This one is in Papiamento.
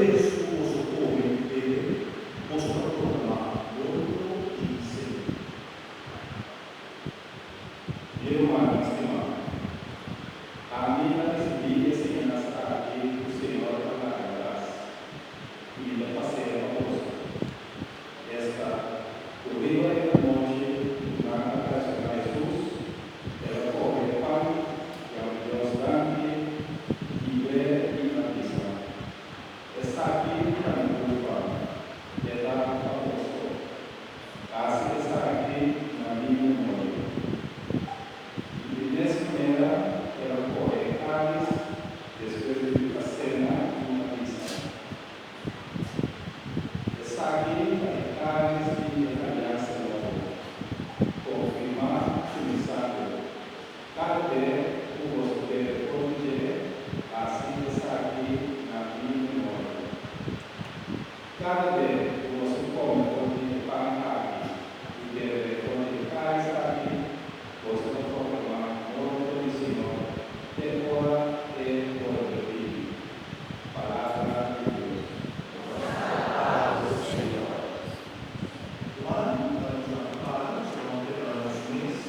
bes ku boso kome i bebe, boso ta proklamá morto di Señor. Mi rumannan stimá, ami a risibí e siñansa aki ku Señor a laga atras, i mi ta pas'é pa boso, esta, ku riba e anochi ku nan a traishoná Hesus, el a kohe e pan, yama Dios danki, kibr'é i a bisa, Esaki ta mi kurpa, e ta pa boso. Hasi esaki na mi memoria. I di mes manera el a kohe e kalis despues di a sena i a bisa, Esaki.